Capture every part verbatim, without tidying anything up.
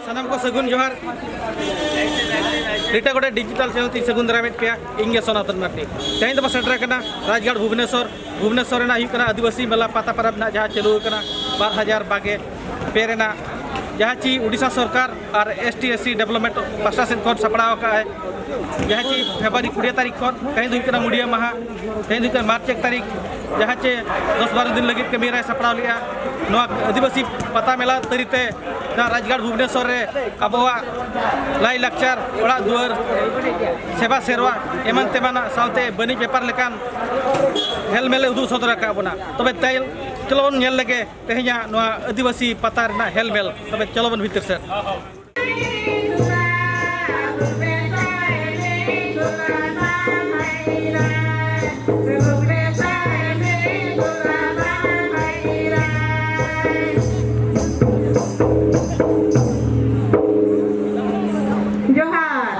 ᱥᱟᱱᱟᱢ ᱠᱚ ᱥᱟᱹᱜᱩᱱ ᱡᱚᱦᱟᱨ᱾ ᱨᱤᱴᱟ ᱜᱚᱰᱮᱛ ᱰᱤᱡᱤᱴᱟᱞ ᱪᱮᱱᱮᱞ ᱛᱮᱧ ᱥᱟᱹᱜᱩᱱ ᱫᱟᱨᱟᱢᱮᱫ ᱯᱮᱭᱟ᱾ ᱤᱧ ᱜᱮ ᱥᱚᱱᱟᱛᱚᱱ ᱢᱟᱨᱰᱤ᱾ ᱛᱮᱦᱮᱧ ᱫᱚᱵᱚ ᱥᱮᱴᱮᱨ ᱟᱠᱟᱱᱟ ᱨᱟᱡᱽᱜᱟᱲ ᱵᱷᱩᱵᱽᱱᱮᱥᱚᱨ᱾ ᱵᱷᱩᱵᱽᱱᱮᱥᱚᱨ ᱨᱮᱱᱟᱜ ᱦᱩᱭᱩᱜ ᱠᱟᱱᱟ ᱟᱹᱫᱤᱵᱟᱹᱥᱤ ᱢᱮᱞᱟ ᱯᱟᱛᱟ ᱯᱚᱨᱚᱵᱽ ᱨᱮᱱᱟᱜ ᱡᱟᱦᱟᱸ ᱪᱟᱹᱞᱩ ᱟᱠᱟᱱᱟ ᱵᱟᱨ ᱦᱟᱡᱟᱨ ᱵᱟᱜᱮ ᱯᱮ ᱨᱮᱱᱟᱜ, ᱡᱟᱦᱟᱸ ᱪᱮ ᱳᱰᱤᱥᱟ ᱥᱚᱨᱠᱟᱨ ᱟᱨ S T S C development ᱯᱟᱥᱴᱟ ᱥᱮᱫ ᱠᱷᱚᱱ ᱥᱟᱯᱲᱟᱣ ᱟᱠᱟᱫ ᱟᱭ, ᱡᱟᱦᱟᱸ ᱪᱮ ᱯᱷᱮᱵᱽᱨᱩᱣᱟᱨᱤ ᱠᱩᱲᱤ ᱛᱟᱹᱨᱤᱠᱷ ᱠᱷᱚᱱ᱾ ᱛᱮᱦᱮᱧ ᱫᱚ ᱦᱩᱭᱩᱜ ᱠᱟᱱᱟ ᱢᱩᱰᱤᱭᱟᱹ ᱢᱟᱦᱟ, ᱛᱮᱦᱮᱧ ᱫᱚ ᱦᱩᱭᱩᱜ ᱠᱟᱱᱟ ᱢᱟᱨᱪ ᱮᱠ ᱛᱟᱹᱨᱤᱠᱷ, ᱡᱟᱦᱟᱸ ᱪᱮ ᱫᱚᱥ ᱵᱟᱨᱚ ᱫᱤᱱ ᱞᱟᱹᱜᱤᱫ ᱠᱟᱹᱢᱤ ᱦᱚᱨᱟᱭ ᱥᱟᱯᱲᱟᱣ ᱞᱮᱫᱼᱟ᱾ ᱱᱚᱣᱟ ᱟᱹᱫᱤᱵᱟᱹᱥᱤ ᱯᱟᱛᱟ ᱢᱮᱞᱟ ᱛᱟᱹᱨᱤ ᱛᱮ ᱱᱚᱣᱟ ᱨᱟᱡᱽᱜᱟᱲ ᱵᱷᱩᱵᱽᱱᱮᱥᱚᱨ ᱨᱮ ᱟᱵᱚᱣᱟᱜ ᱞᱟᱭᱼᱞᱟᱠᱪᱟᱨ, ᱚᱲᱟᱜ ᱫᱩᱣᱟᱹᱨ, ᱥᱮᱵᱟ ᱥᱮᱨᱣᱟ, ᱮᱢᱟᱱ ᱛᱮᱢᱟᱱᱟᱜ ᱥᱟᱶᱛᱮ ᱵᱟᱹᱱᱤᱡᱽ ᱵᱮᱯᱟᱨ ᱞᱮᱠᱟᱱ ᱦᱮᱞᱢᱮᱞ ᱮ ᱩᱫᱩᱜ ᱥᱚᱫᱚᱨ ᱟᱠᱟᱫ ᱵᱚᱱᱟ᱾ ᱛᱚᱵᱮ ᱛᱮ ᱪᱚᱞᱚ ᱵᱚᱱ ᱧᱮᱞ ᱞᱮᱜᱮ ᱛᱮᱦᱮᱧᱟᱜ ᱱᱚᱣᱟ ᱟᱹᱫᱤᱵᱟᱹᱥᱤ ᱯᱟᱛᱟ ᱨᱮᱱᱟᱜ ᱦᱮᱞᱢᱮᱞ᱾ ᱛᱚᱵᱮ ᱪᱚᱞᱚ ᱵᱚᱱ ᱵᱷᱤᱛᱤᱨ ᱥᱮᱫ᱾ ᱡᱚᱦᱟᱨ᱾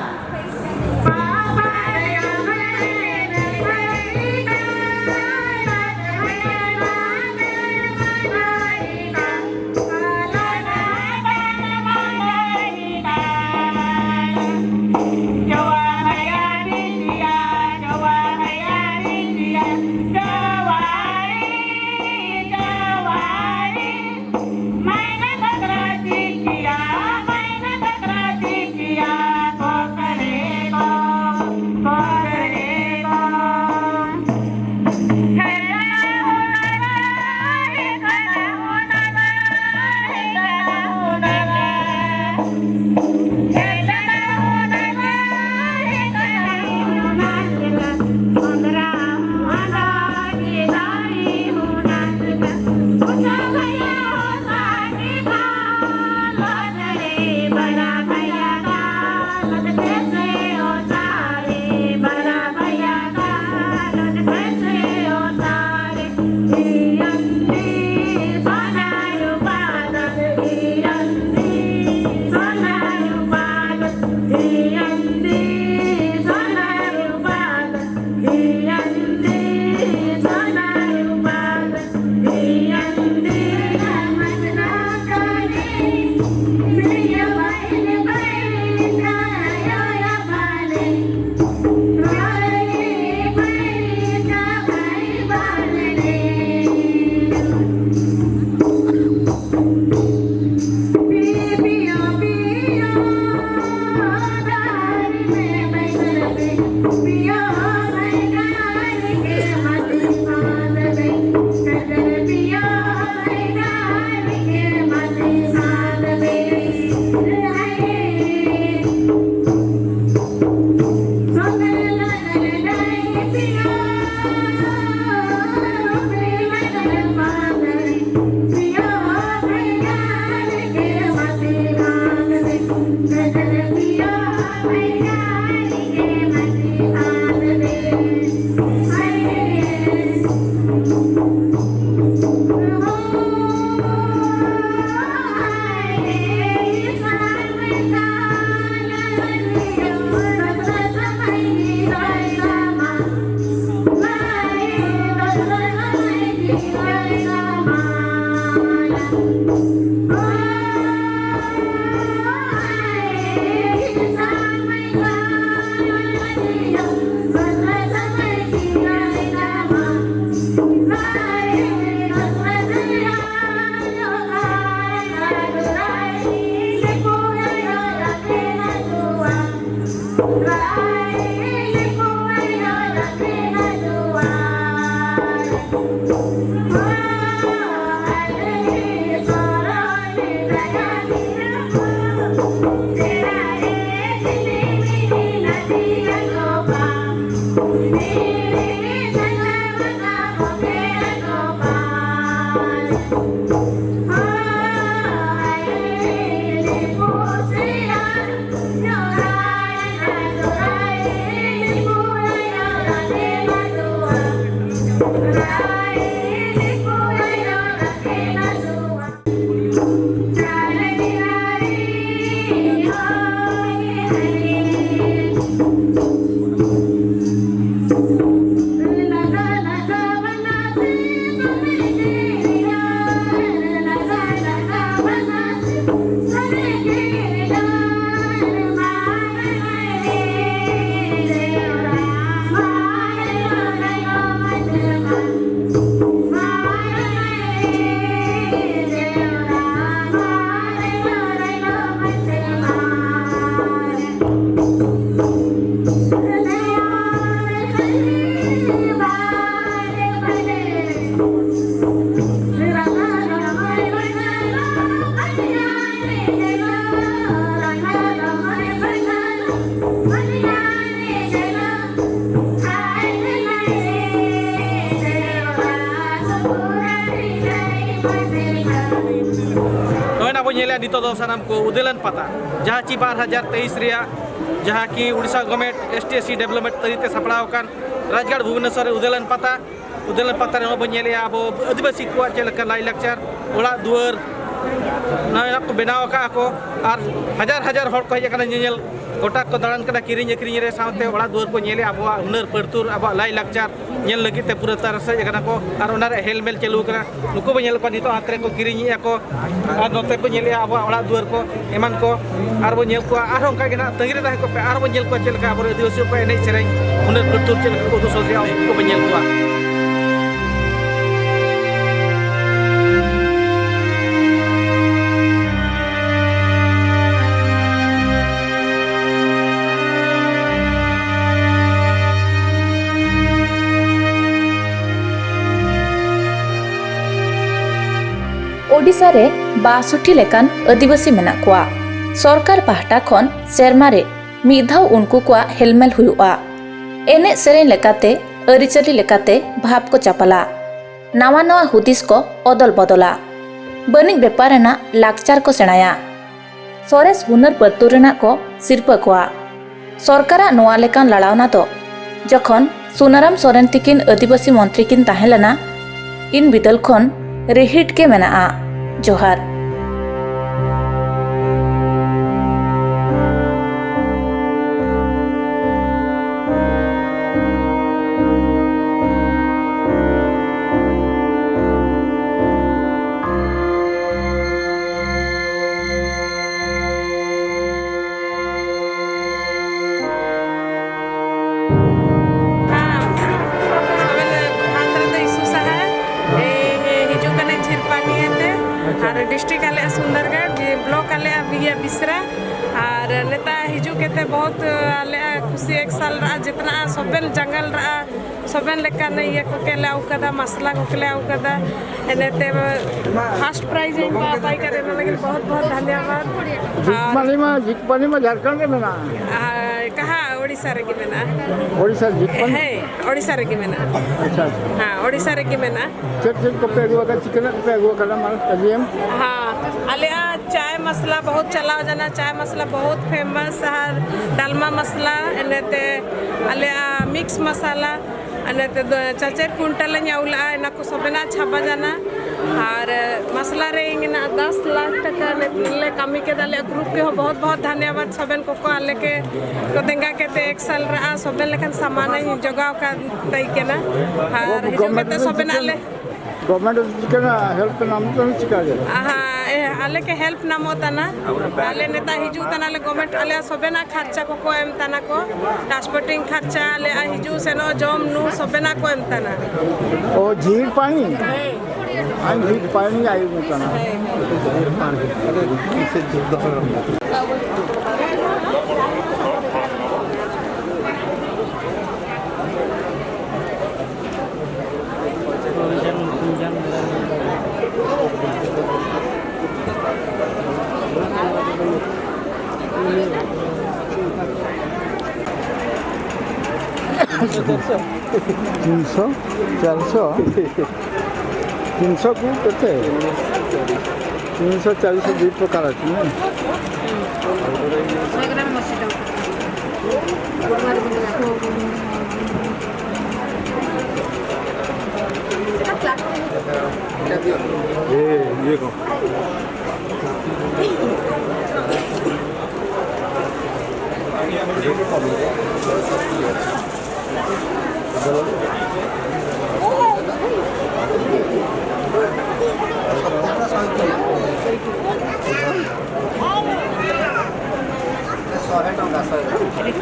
ᱱᱚᱜᱼᱚᱭ ᱱᱟ ᱵᱚᱱ ᱧᱮᱞᱮᱫᱼᱟ ᱱᱤᱛᱚᱜ ᱫᱚ ᱥᱟᱱᱟᱢ ᱠᱚ ᱩᱫᱮᱞᱟᱱ ᱯᱟᱛᱟ, ᱡᱟᱦᱟᱸ ᱪᱮ ᱵᱟᱨ ᱦᱟᱡᱟᱨ ᱛᱮᱭᱤᱥ ᱨᱮᱭᱟᱜ, ᱡᱟᱦᱟᱸ ᱠᱤ Odisha government S T S C development ᱛᱟᱹᱨᱤ ᱛᱮ ᱥᱟᱯᱲᱟᱣ ᱟᱠᱟᱱ ᱨᱟᱡᱽᱜᱟᱲ ᱵᱷᱩᱵᱽᱱᱮᱥᱚᱨ ᱨᱮ ᱩᱫᱟᱹᱞᱟᱱ ᱯᱟᱛᱟ, ᱩᱫᱟᱹᱞᱟᱱ ᱯᱟᱛᱟ ᱨᱮᱦᱚᱸ ᱵᱚᱱ ᱧᱮᱞᱮᱜᱼᱟ ᱟᱵᱚ ᱟᱹᱫᱤᱵᱟᱹᱥᱤ ᱠᱚᱣᱟᱜ ᱪᱮᱫ ᱞᱮᱠᱟ ᱞᱟᱭᱼᱞᱟᱠᱪᱟᱨ, ᱚᱲᱟᱜ ᱫᱩᱣᱟᱹᱨ, ᱱᱚᱣᱟ ᱠᱚ ᱵᱮᱱᱟᱣ ᱟᱠᱟᱫᱼᱟ ᱠᱚ᱾ ᱟᱨ ᱦᱟᱡᱟᱨ ᱦᱟᱡᱟᱨ ᱦᱚᱲ ᱠᱚ ᱦᱮᱡ ᱟᱠᱟᱱᱟ ᱧᱮᱧᱮᱞ, ᱜᱚᱴᱟ ᱠᱚ ᱫᱟᱬᱟᱱ ᱠᱟᱱᱟ ᱠᱤᱨᱤᱧ ᱟᱹᱠᱷᱨᱤᱧ ᱨᱮ, ᱥᱟᱶᱛᱮ ᱚᱲᱟᱜ ᱫᱩᱣᱟᱹᱨ ᱠᱚ ᱧᱮᱞᱮᱜᱼᱟ, ᱟᱵᱚᱣᱟᱜ ᱦᱩᱱᱟᱹᱨ ᱯᱟᱹᱨᱛᱩᱨ, ᱟᱵᱚᱣᱟᱜ ᱞᱟᱭᱼᱞᱟᱠᱪᱟᱨ ᱧᱮᱞ ᱞᱟᱹᱜᱤᱫ ᱛᱮ ᱯᱩᱨᱟᱹ ᱛᱟᱨᱟᱥ ᱦᱮᱡ ᱟᱠᱟᱱᱟ ᱠᱚ᱾ ᱟᱨ ᱚᱱᱟ ᱨᱮ ᱦᱮᱞᱢᱮᱞ ᱪᱟᱹᱞᱩ ᱟᱠᱟᱱᱟ᱾ ᱱᱩᱠᱩ ᱵᱚᱱ ᱧᱮᱞ ᱠᱚᱣᱟ ᱱᱤᱛᱚᱜ ᱦᱟᱛ ᱨᱮᱠᱚ ᱠᱤᱨᱤᱧᱮᱜᱼᱟ ᱠᱚ, ᱟᱨ ᱱᱚᱛᱮ ᱠᱚ ᱧᱮᱞᱮᱜᱼᱟ ᱟᱵᱚᱣᱟᱜ ᱚᱲᱟᱜ ᱫᱩᱣᱟᱹᱨ ᱠᱚ, ᱮᱢᱟᱱ ᱠᱚ᱾ ᱟᱨ ᱵᱚᱱ ᱧᱮᱞ ᱠᱚᱣᱟ ᱟᱨᱦᱚᱸ ᱚᱱᱠᱟ ᱜᱮ ᱱᱟᱜ ᱛᱟᱺᱜᱤ ᱨᱮ ᱛᱟᱦᱮᱸ ᱠᱚᱜ ᱯᱮ, ᱟᱨ ᱵᱚᱱ ᱧᱮᱞ ᱠᱚᱣᱟ ᱪᱮᱫ ᱞᱮᱠᱟ ᱟᱵᱚᱨᱮᱱ ᱟᱹᱫᱤᱵᱟᱹᱥᱤ ᱠᱚᱣᱟᱜ ᱮᱱᱮᱡ ᱥᱮᱨᱮᱧ, ᱦᱩᱱᱟᱹᱨ ᱯᱟᱹᱨᱛᱩᱨ ᱪᱮᱫ ᱞᱮᱠᱟ ᱠᱚ ᱩᱫᱩᱜ ᱥᱚᱫᱚᱨᱮᱜᱼᱟ, ᱩᱱᱠᱩ ᱠᱚ ᱵᱚᱱ ᱧᱮᱞ ᱠᱚᱣᱟ᱾ ᱳᱰᱤᱥᱟ ᱨᱮ ᱵᱟᱥᱚᱴᱴᱤ ᱞᱮᱠᱟᱱ ᱟᱹᱫᱤᱵᱟᱹᱥᱤ ᱢᱮᱱᱟᱜ ᱠᱚᱣᱟ᱾ ᱥᱚᱨᱠᱟᱨ ᱯᱟᱦᱴᱟ ᱠᱷᱚᱱ ᱥᱮᱨᱢᱟ ᱨᱮ ᱢᱤᱫ ᱫᱷᱟᱣ ᱩᱱᱠᱩ ᱠᱚᱣᱟᱜ ᱦᱮᱞᱢᱮᱞ ᱦᱩᱭᱩᱜᱼᱟ᱾ ᱮᱱᱮᱡ ᱥᱮᱨᱮᱧ ᱞᱮᱠᱟᱛᱮ, ᱟᱹᱨᱤᱪᱟᱹᱞᱤ ᱞᱮᱠᱟᱛᱮ ᱵᱷᱟᱵᱽ ᱠᱚ ᱪᱟᱯᱟᱞᱟ᱾ ᱱᱟᱣᱟ ᱱᱟᱣᱟ ᱦᱩᱫᱤᱥ ᱠᱚ ᱚᱫᱚᱞ ᱵᱚᱫᱚᱞᱟ᱾ ᱵᱟᱹᱱᱤᱡ ᱵᱮᱯᱟᱨ ᱨᱮᱱᱟᱜ ᱞᱟᱠᱪᱟᱨ ᱠᱚ ᱥᱮᱬᱟᱭᱟ᱾ ᱥᱚᱨᱮᱥ ᱦᱩᱱᱟᱹᱨ ᱯᱟᱹᱨᱛᱩ ᱨᱮᱱᱟᱜ ᱠᱚ ᱥᱤᱨᱯᱟᱹ ᱠᱚᱣᱟ᱾ ᱥᱚᱨᱠᱟᱨᱟᱜ ᱱᱚᱣᱟ ᱞᱮᱠᱟᱱ ᱞᱟᱲᱟᱣᱱᱟ ᱫᱚ ᱡᱚᱠᱷᱚᱱ ᱥᱩᱱᱟᱨᱟᱢ ᱥᱚᱨᱮᱱ ᱛᱤᱠᱤᱱ ᱟᱹᱫᱤᱵᱟᱹᱥᱤ ᱢᱚᱱᱛᱨᱤ ᱠᱤᱱ ᱛᱟᱦᱮᱸ ᱞᱮᱱᱟ, ᱤᱱ ᱵᱤᱫᱟᱹᱞ ᱠᱷᱚᱱ ᱨᱤᱦᱤᱴ ᱜᱮ ᱢᱮᱱᱟᱜᱼᱟ᱾ ᱡᱚᱦᱟᱨ᱾ ᱦᱮᱸ, ᱟᱵᱮᱱ ᱦᱟᱛ ᱨᱮᱫᱚ ᱤᱥᱩ ᱥᱟᱦᱟ, ᱮ, ᱮ, ᱦᱤᱡᱩᱜ ᱠᱟᱱᱟᱭ ᱡᱷᱤᱨᱯᱟᱱᱤᱭᱟᱹ ᱛᱮ, ᱟᱪᱪᱷᱟ᱾ ᱟᱨ district ᱟᱞᱮᱭᱟᱜ ᱥᱩᱱᱫᱚᱨᱜᱚᱲ, ᱵᱞᱚᱠ ᱟᱞᱮᱭᱟᱜ ᱵᱤᱭᱟ ᱵᱤᱥᱨᱟ, ᱟᱨ ᱱᱮᱛᱟ ᱦᱤᱡᱩᱜ ᱠᱟᱛᱮ ᱵᱚᱦᱩᱛ ᱟᱞᱮᱭᱟᱜ ᱠᱩᱥᱤ ᱮᱠᱥᱟᱞ ᱨᱟᱜ ᱡᱤᱛᱱᱟ ᱥᱚᱵᱮᱱ ᱡᱟᱸᱜᱟᱞ ᱨᱟᱜ ᱥᱚᱵᱮᱱ ᱞᱮᱠᱟᱱ ᱤᱭᱟᱹ ᱠᱚ ᱠᱮᱞᱮ ᱟᱹᱜᱩ ᱠᱟᱫᱟ, ᱢᱟᱥᱞᱟ ᱠᱚ ᱠᱮᱞᱮ ᱟᱹᱜᱩ ᱠᱟᱫᱟ᱾ ᱮᱱᱮᱛᱮ first prize ᱤᱧ ᱵᱟ ᱯᱟᱭ ᱠᱟᱫᱟ, ᱚᱱᱟ ᱞᱟᱹᱜᱤᱫ ᱵᱚᱦᱩᱛ ᱵᱚᱦᱩᱛ ᱫᱷᱚᱱᱭᱚᱵᱟᱫ᱾ ᱟᱨ ᱡᱤᱛᱯᱟᱱᱤ ᱢᱟ, ᱡᱤᱛᱯᱟᱱᱤ ᱢᱟ ᱡᱷᱟᱲᱠᱷᱚᱸᱰ ᱨᱮ ᱢᱮᱱᱟᱜᱼᱟ᱾ ᱟᱨ ᱠᱟᱦᱟ ᱳᱰᱤᱥᱟ ᱨᱮᱜᱮ ᱢᱮᱱᱟᱜᱼᱟ᱾ ᱳᱰᱤᱥᱟ ᱡᱤᱛᱯᱟᱱᱤ? ᱦᱮᱸ, ᱳᱰᱤᱥᱟ ᱨᱮᱜᱮ ᱢᱮᱱᱟᱜᱼᱟ᱾ ᱟᱪᱪᱷᱟ, ᱟᱪᱪᱷᱟ᱾ ᱦᱮᱸ, ᱳᱰᱤᱥᱟ ᱨᱮᱜᱮ ᱢᱮᱱᱟᱜᱼᱟ᱾ ᱪᱮᱫ ᱪᱮᱫ ᱠᱚᱯᱮ ᱟᱹᱜᱩ ᱟᱠᱟᱫᱟ, ᱪᱤᱠᱟᱹᱱᱟᱜ ᱠᱚᱯᱮ ᱟᱹᱜᱩ ᱟᱠᱟᱫᱟ, ᱢᱟ ᱞᱟᱹᱭ ᱢᱮ᱾ ᱦᱮᱸ, ᱟᱞᱮᱭᱟᱜ ᱪᱟᱭ ᱢᱟᱥᱞᱟ ᱵᱚᱦᱩᱛ ᱪᱟᱞᱟᱣ ᱡᱟᱱᱟ, ᱪᱟᱭ ᱢᱟᱥᱞᱟ ᱵᱚᱦᱩᱛ ᱯᱷᱮᱢᱟᱥ, ᱟᱨ ᱰᱟᱞᱢᱟ ᱢᱟᱥᱞᱟ, ᱤᱱᱟᱹᱛᱮ ᱟᱞᱮᱭᱟᱜ ᱢᱤᱠᱥ ᱢᱟᱥᱟᱞᱟ, ᱤᱱᱟᱹᱛᱮ ᱫᱚ ᱪᱟᱪᱮᱨ ᱠᱩᱱᱴᱟᱞ ᱞᱮ ᱧᱟᱣᱞᱟᱜᱼᱟ, ᱚᱱᱟ ᱠᱚ ᱥᱚᱵᱮᱱᱟᱜ ᱪᱷᱟᱵᱟ ᱡᱟᱱᱟ᱾ ᱟᱨ ᱢᱟᱥᱞᱟ ᱨᱮ ᱤᱧ ᱫᱟᱥ ᱞᱟᱠᱷ ᱴᱟᱠᱟ ᱞᱮ ᱠᱟᱹᱢᱤ ᱠᱮᱫᱟ᱾ ᱟᱞᱮᱭᱟᱜ ᱜᱨᱩᱯ ᱠᱚᱦᱚᱸ ᱵᱚᱦᱩᱛ ᱵᱚᱦᱩᱛ ᱫᱷᱟᱱᱭᱟᱵᱟᱫ ᱥᱚᱵᱮᱱ ᱠᱚᱠᱚ ᱟᱞᱮ ᱠᱮ ᱠᱚ ᱛᱮᱸᱜᱟ ᱠᱮᱛᱮ ᱮᱠ ᱥᱟᱞ ᱨᱟᱜᱼᱟ ᱥᱚᱵᱮᱱ ᱞᱮᱠᱟᱱ ᱥᱟᱢᱟᱱ ᱤᱧ ᱡᱚᱜᱟᱣ ᱠᱟᱫ ᱛᱟᱭ ᱠᱟᱱᱟ᱾ ᱟᱨ ᱦᱤᱡᱩᱜ ᱠᱟᱛᱮ ᱥᱚᱵᱮᱱᱟᱜ ᱞᱮ ᱜᱚᱵᱷᱚᱨᱱᱢᱮᱱᱴ ᱪᱤᱠᱟᱹᱱᱟ ᱦᱮᱞᱯ ᱯᱮ ᱧᱟᱢ ᱞᱮᱠᱷᱟᱱ ᱪᱤᱠᱟᱹ ᱜᱮ? ᱟᱦᱟ, ᱮ, ᱟᱞᱮ ᱠᱮ ᱦᱮᱞᱯ ᱧᱟᱢᱚᱜ ᱛᱟᱱᱟ᱾ ᱟᱞᱮ ᱱᱮᱛᱟ ᱦᱤᱡᱩᱜ ᱛᱟᱱᱟ ᱞᱮ ᱜᱚᱵᱷᱚᱨᱱᱢᱮᱱᱴ ᱟᱞᱮᱭᱟᱜ ᱥᱚᱵᱮᱱᱟᱜ ᱠᱷᱟᱨᱪᱟ ᱠᱚᱠᱚ ᱮᱢ ᱛᱟᱱᱟ ᱠᱚ᱾ ᱴᱨᱟᱱᱥᱯᱳᱨᱴᱤᱝ ᱠᱷᱟᱨᱪᱟ, ᱟᱞᱮᱭᱟᱜ ᱦᱤᱡᱩᱜ ᱥᱮᱱᱚᱜ, ᱡᱚᱢ ᱧᱩ ᱥᱚᱵᱮᱱᱟᱜ ᱠᱚ ᱮᱢ ᱛᱟᱱᱟ᱾ ᱚ, ᱡᱷᱤᱨ ᱯᱟᱱᱤ? ᱟᱢ ᱡᱷᱤᱨ ᱯᱟᱱᱤ ᱟᱭᱩ ᱢᱮ ᱛᱟᱱᱟ᱾ ᱛᱤᱱᱥᱚ, ᱪᱟᱨᱥᱚ, ᱛᱤᱱᱥᱚ ᱠᱚ ᱠᱟᱛᱮ? ᱛᱤᱱᱥᱚ, ᱪᱟᱨᱥᱚ ᱫᱩᱭ ᱯᱨᱚᱠᱟᱨ ᱟᱪᱷᱮ, ᱦᱮᱸ? ᱮ, ᱤᱭᱟᱹ ᱠᱚ᱾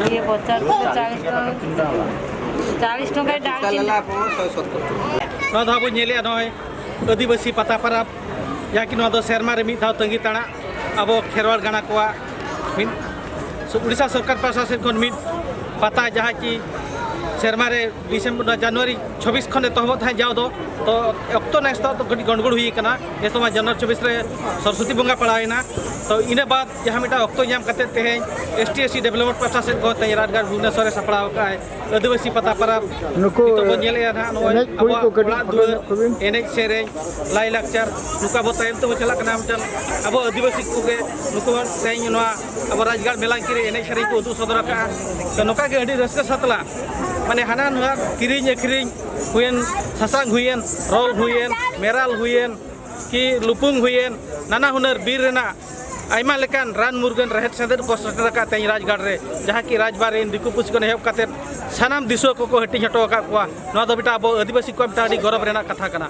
ᱤᱭᱟᱹ ᱠᱚ, ᱪᱟᱨᱥᱚ ᱪᱟᱞᱤᱥ ᱴᱟᱠᱟ᱾ ᱪᱟᱞᱤᱥ ᱴᱟᱠᱟ ᱰᱟᱞ ᱠᱤᱱᱟ᱾ ᱱᱚᱣᱟ ᱫᱚ ᱟᱵᱚ ᱧᱮᱞᱮᱜᱼᱟ, ᱱᱚᱜᱼᱚᱭ ᱟᱹᱫᱤᱵᱟᱹᱥᱤ ᱯᱟᱛᱟ ᱯᱚᱨᱚᱵᱽ, ᱡᱟᱦᱟᱸ ᱠᱤ ᱱᱚᱣᱟ ᱫᱚ ᱥᱮᱨᱢᱟ ᱨᱮ ᱢᱤᱫ ᱫᱷᱟᱣ ᱛᱟᱺᱜᱤ ᱛᱟᱲᱟᱜ ᱟᱵᱚ ᱠᱷᱮᱨᱣᱟᱲ ᱜᱟᱬᱟ ᱠᱚᱣᱟᱜ ᱢᱤᱫ ᱩᱲᱤᱥᱥᱟ ᱥᱚᱨᱠᱟᱨ ᱯᱟᱦᱴᱟ ᱥᱮᱫ ᱠᱷᱚᱱ ᱢᱤᱫ ᱯᱟᱛᱟ, ᱡᱟᱦᱟᱸ ᱠᱤ ᱥᱮᱨᱢᱟ ᱨᱮ ᱰᱤᱥᱮᱢᱵᱚᱨ, ᱡᱟᱱᱩᱣᱟᱨᱤ ᱪᱷᱚᱵᱵᱤᱥ ᱠᱷᱚᱱ ᱮᱛᱚᱦᱚᱵᱚᱜ ᱛᱟᱦᱮᱸᱫ ᱡᱟᱣ ᱫᱚ, ᱛᱚ ᱛᱚ ᱱᱮᱠᱥᱴ ᱫᱚ ᱠᱟᱹᱴᱤᱡ ᱜᱚᱱᱰᱜᱳᱲ ᱦᱩᱭ ᱠᱟᱱᱟ᱾ ᱮ ᱥᱚᱢᱚᱭ ᱡᱟᱱᱩᱣᱟᱨᱤ ᱪᱚᱵᱵᱤᱥ ᱨᱮ ᱥᱚᱨᱚᱥᱚᱛᱤ ᱵᱚᱸᱜᱟ ᱯᱟᱲᱟᱣ ᱮᱱᱟ᱾ ᱛᱚ ᱤᱱᱟᱹ ᱵᱟᱫ ᱡᱟᱦᱟᱸ ᱢᱤᱫᱴᱟᱝ ᱚᱠᱛᱚ ᱧᱟᱢ ᱠᱟᱛᱮ ᱛᱮᱦᱮᱧ S T S C development ᱯᱟᱦᱴᱟ ᱥᱮᱫ ᱠᱷᱚᱱ ᱛᱮᱦᱮᱧ ᱨᱟᱡᱽᱜᱟᱲ ᱵᱷᱩᱵᱽᱱᱮᱥᱚᱨ ᱨᱮ ᱥᱟᱯᱲᱟᱣ ᱟᱠᱟᱫᱼᱟᱭ ᱟᱹᱫᱤᱵᱟᱹᱥᱤ ᱯᱟᱛᱟ ᱯᱟᱨᱟᱵᱽ᱾ ᱱᱩᱠᱩ ᱱᱤᱛᱚᱜ ᱵᱚᱱ ᱧᱮᱞᱮᱫᱼᱟ ᱱᱟᱦᱟᱜ ᱱᱚᱜᱼᱚᱭ ᱮᱱᱮᱡ ᱠᱩᱲᱤ ᱠᱚ ᱟᱵᱚᱣᱟᱜ ᱠᱟᱹᱴᱤᱡ ᱚᱲᱟᱜ ᱯᱷᱳᱴᱳ ᱫᱩᱣᱟᱹᱨ, ᱧᱚᱜ ᱠᱚᱵᱤᱱ᱾ ᱮᱱᱮᱡ ᱥᱮᱨᱮᱧ, ᱞᱟᱭᱼᱞᱟᱠᱪᱟᱨ, ᱱᱚᱝᱠᱟ ᱟᱵᱚ ᱛᱟᱭᱚᱢ ᱛᱮᱵᱚᱱ ᱪᱟᱞᱟᱜ ᱠᱟᱱᱟ᱾ ᱢᱤᱫᱴᱟᱝ ᱟᱵᱚ ᱟᱹᱫᱤᱵᱟᱹᱥᱤ ᱠᱚᱜᱮ ᱱᱩᱠᱩ ᱦᱚᱸ ᱛᱮᱦᱮᱧ ᱱᱚᱣᱟ ᱟᱵᱚ ᱨᱟᱡᱽᱜᱟᱲ ᱢᱮᱞᱟᱝᱠᱤ ᱨᱮ ᱮᱱᱮᱡ ᱥᱮᱨᱮᱧ ᱠᱚ ᱩᱫᱩᱜ ᱥᱚᱫᱚᱨ ᱟᱠᱟᱫᱼᱟ᱾ ᱛᱚ ᱱᱚᱝᱠᱟ ᱜᱮ ᱟᱹᱰᱤ ᱨᱟᱹᱥᱠᱟᱹ ᱥᱟᱛᱞᱟ, ᱢᱟᱱᱮ ᱦᱟᱱᱟ ᱱᱚᱣᱟ ᱠᱤᱨᱤᱧ ᱟᱹᱠᱷᱨᱤᱧ ᱦᱩᱭᱮᱱ, ᱥᱟᱥᱟᱝ ᱦᱩᱭᱮᱱ, ᱨᱚᱞ ᱦᱩᱭᱮᱱ, ᱢᱮᱨᱟᱞ ᱦᱩᱭᱮᱱ, ᱠᱤ ᱞᱩᱯᱩᱝ ᱦᱩᱭᱮᱱ, ᱱᱟᱱᱟ ᱦᱩᱱᱟᱹᱨ ᱵᱤᱨ ᱨᱮᱱᱟᱜ ᱟᱭᱢᱟ ᱞᱮᱠᱟᱱ ᱨᱟᱱ ᱢᱩᱨᱜᱟᱹᱱ ᱨᱮᱦᱮᱫ ᱥᱮᱸᱫᱮᱫ ᱠᱚ ᱥᱮᱴᱮᱨ ᱟᱠᱟᱫ ᱛᱮᱦᱮᱧ ᱨᱟᱡᱽᱜᱟᱲ ᱨᱮ, ᱡᱟᱦᱟᱸ ᱠᱤ ᱨᱟᱡᱽᱵᱟᱨᱤᱱ ᱫᱤᱠᱩ ᱯᱩᱥᱤ ᱠᱷᱚᱱ ᱮᱦᱚᱵ ᱠᱟᱛᱮᱫ ᱥᱟᱱᱟᱢ ᱫᱤᱥᱩᱣᱟᱹ ᱠᱚᱠᱚ ᱦᱟᱹᱴᱤᱧ ᱦᱚᱴᱚ ᱟᱠᱟᱫ ᱠᱚᱣᱟ᱾ ᱱᱚᱣᱟ ᱫᱚ ᱢᱤᱫᱴᱟᱝ ᱟᱵᱚ ᱟᱹᱫᱤᱵᱟᱹᱥᱤ ᱠᱚᱣᱟᱜ ᱢᱤᱫᱴᱟᱝ ᱟᱹᱰᱤ ᱜᱚᱨᱚᱵᱽ ᱨᱮᱱᱟᱜ ᱠᱟᱛᱷᱟ ᱠᱟᱱᱟ᱾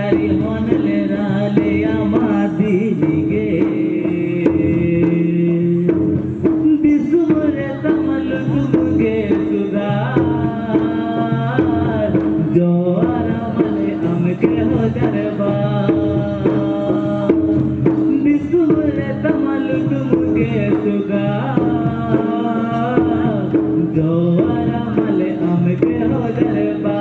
ᱦᱚᱱ ᱞᱮᱨᱟ ᱞᱮᱭᱟ ᱢᱟ ᱫᱤᱱ ᱜᱮ, ᱫᱤᱥᱚᱢ ᱨᱮ ᱛᱟᱢ ᱞᱩᱛᱩᱢ ᱜᱮ ᱥᱩᱫᱷᱟᱨ, ᱡᱚᱦᱟᱨ ᱢᱟᱞᱮ ᱟᱢ ᱜᱮ ᱦᱚ ᱫᱟᱨᱵᱟᱨ, ᱫᱤᱥᱚᱢ ᱨᱮ ᱛᱟᱢ ᱞᱩᱛᱩᱢ ᱜᱮ ᱥᱩᱫᱷᱟᱨ, ᱡᱚᱦᱟᱨ ᱢᱟᱞᱮ ᱟᱢ ᱜᱮ ᱦᱚ ᱫᱟᱨᱵᱟᱨ᱾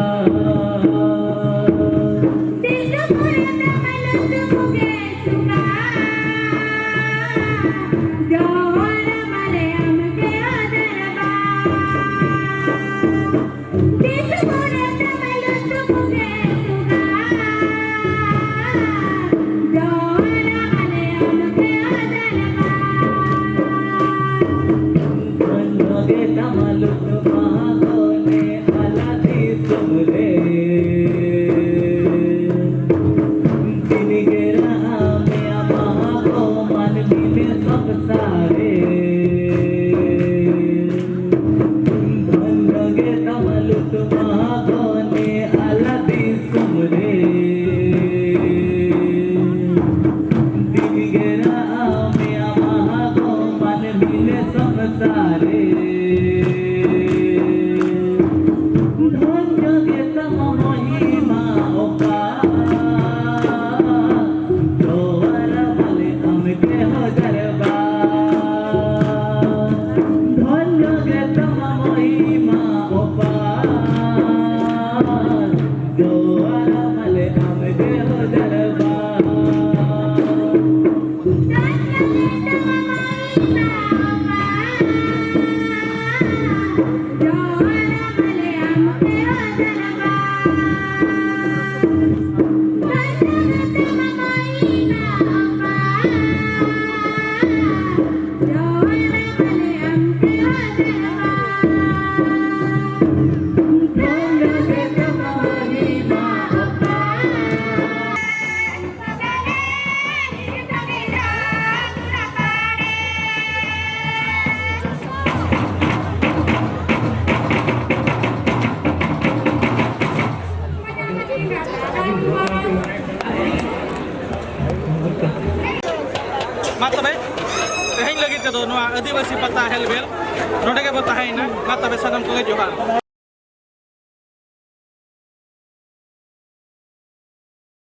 ᱢᱟ ᱛᱚᱵᱮ, ᱛᱮᱦᱮᱧ ᱞᱟᱹᱜᱤᱫ ᱛᱮᱫᱚ ᱱᱚᱣᱟ ᱟᱹᱫᱤᱵᱟᱹᱥᱤ ᱯᱟᱛᱟ ᱦᱮᱞᱢᱮᱞ ᱱᱚᱰᱮ ᱜᱮᱵᱚ ᱛᱟᱦᱮᱸᱭᱮᱱᱟ᱾ ᱢᱟ ᱛᱚᱵᱮ, ᱥᱟᱱᱟᱢ ᱠᱚᱜᱮ ᱡᱚᱦᱟᱨ᱾